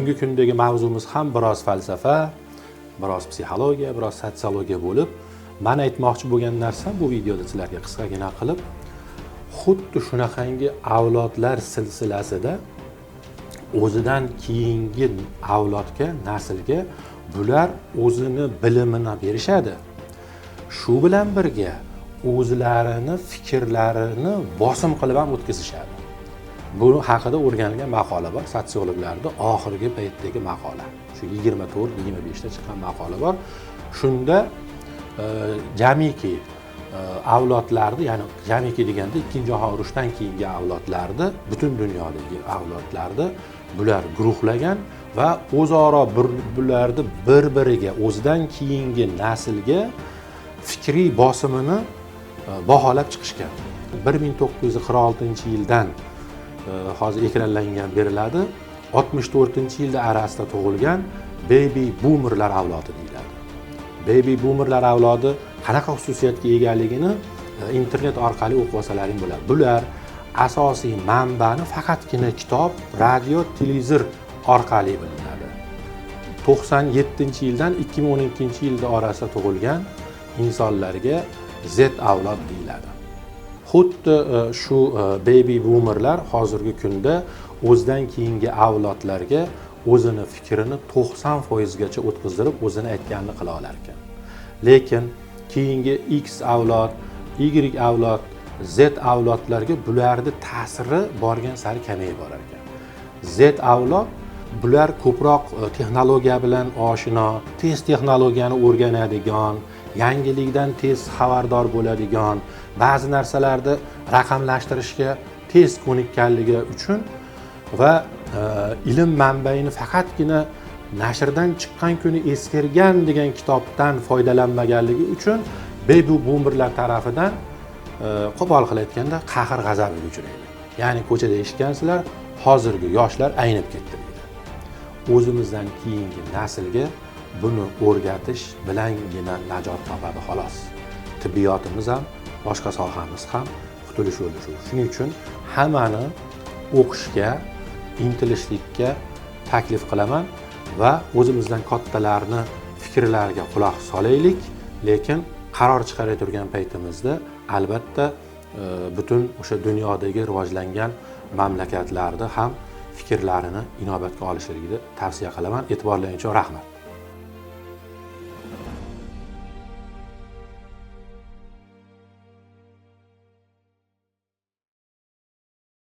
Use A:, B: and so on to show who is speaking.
A: Bugungi kundagi mavzumiz ham biroz falsafa, biroz psixologiya, biroz sotsiologiya bo'lib, man aytmoqchi bo'lgan narsam bu videoda sizlarga qisqagina qilib, xuddi shunaqangi avlodlar silsilasida o'zidan keyingi avlodga, naslga bular o'zini bilimini berishadi. Shu bilan birga o'zlarini fikrlarini bosim qilib ham o'tkazishadi. Bu haqida o'rganilgan maqola bor, sotsiologlarda oxirgi paytdagi maqola. Shu 24-25 ta chiqqan maqola bor. Shunda jamiki avlodlarni, ya'ni jamiki deganda Ikkinchi jahon urushidan keyingi avlodlarni, butun dunyodagi avlodlarni bular guruhlagan va o'zaro bularni bir-biriga, o'zidan keyingi naslga fikriy bosimini baholab chiqishgan. 1946-yildan hozir ekranlangan beriladi, 64-yilda arasida tug'ilgan baby boomerlar avlodi deyiladi. Baby boomerlar avlodi qanaqa xususiyatga egaligini internet orqali o'qib olsalaring bo'ladi. Bular asosiy manbani faqatgina kitob, radio, televizor orqali bilinadi. 97-yildan 2012-yilda orasida tug'ilgan insonlarga Z avlod deyiladi. Xuddi shu baby boomerlar hozirgi kunda o'zidan keyingi avlodlarga o'zini fikrini 90% gacha o'tkazdirib, o'zini aytganini qila olar ekan. Lekin keyingi X avlod, Y avlod, Z avlodlarga bularni ta'siri borgan sari kamayib borar ekan. Z avlod bular ko'proq texnologiya bilan oshino, tez texnologiyani o'rganadigan, yangilikdan tez xabardor bo'ladigan, ba'zi narsalarni raqamlashtirishga tez ko'nikkanligi uchun va ilm manbaini faqatgina nashrdan chiqqan kuni eskirgan degan kitobdan foydalanmaganligi uchun baby boomerlar tarafidan qo'pol qilib aytganda qahr g'azabiga uchraydi. Ya'ni ko'chada eshitgansizlar, hozirgi yoshlar aynib ketdi deydi. O'zimizdan keyingi naslga buni o'rgatish bilangina najot topadi xolos. Tibbiyotimiz ham, boshqa sohamiz ham qutulish yo'li shu. Shuning uchun hammani o'qishga, intilishlikka taklif qilaman va o'zimizdan kattalarni fikrlariga quloq solaylik, lekin qaror chiqarib turgan paytimizda albatta butun o'sha dunyodagi rivojlangan mamlakatlarni ham fikrlarini inobatga olishligini tavsiya qilaman. E'tiborlaring uchun rahmat.